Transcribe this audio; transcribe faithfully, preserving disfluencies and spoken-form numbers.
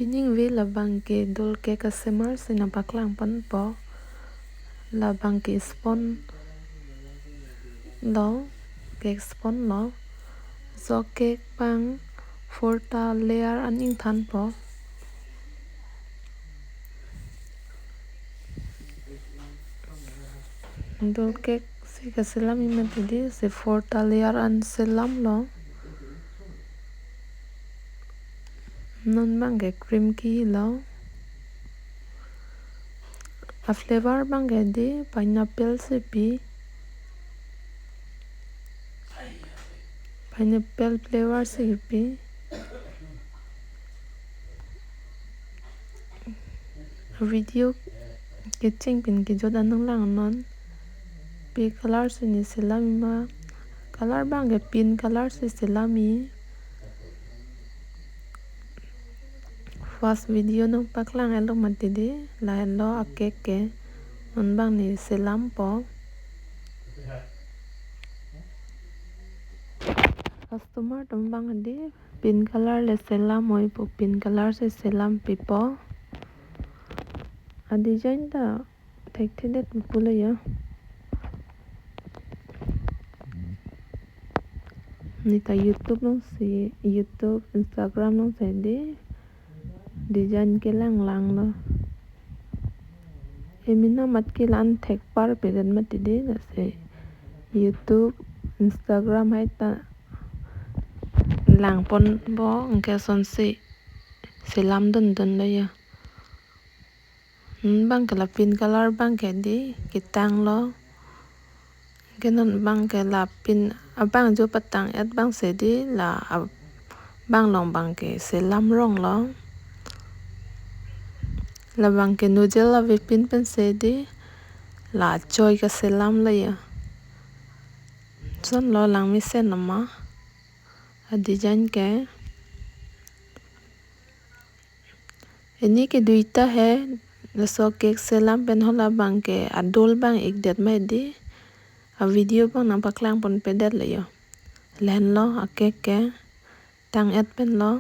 Pini ningve labang ke doll cake asemar si nangpaklang ponpo. Labang ke sponge lo, cake sponge lo. Jo cake abang four ta layer an ingthanpo. Doll cake si kaselam mati dei, si four ta layer an selamlo. Non abang ke cream kilo. A flavor abang ke dei pineapple si pi. Pineapple flavor si pi. Video kecheng pen kejut an nanglang non. Pi color si ne selam ma. Color abang ke pink color si selam. First video nangpaklang-etlo mati dei, lahenlo a cake ke. Non abang ne selampo. Customer atum abang dei pink color le selam oi pu, pink color si selam pipo. A design ta thekthedet pulo ya. Neta YouTube along si, YouTube, Instagram along si dei design kelang langlo. Emena mat ke la-an thekparpedet mati dei, lasi YouTube, Instagram hai ta langponpo, anke asonsi selam dundunlo ya. Hmm, abang ke la pink color abang ke dei ketanglo. Anke non abang ke la pink abang jo patang-et abang si dei la abang along abang ke selam ronglo. Labang ke nozzle avepin pensi dei la choi kaselamlo ya. Lasonlo langmesen ma a design ke. Ini ke duita he, laso cake selam pen hala abang ke a doll abang ikdet mati dei. A video abang nangpaklang ponpedetlo ya. Lahenlo a cake ke, tang-et penlo.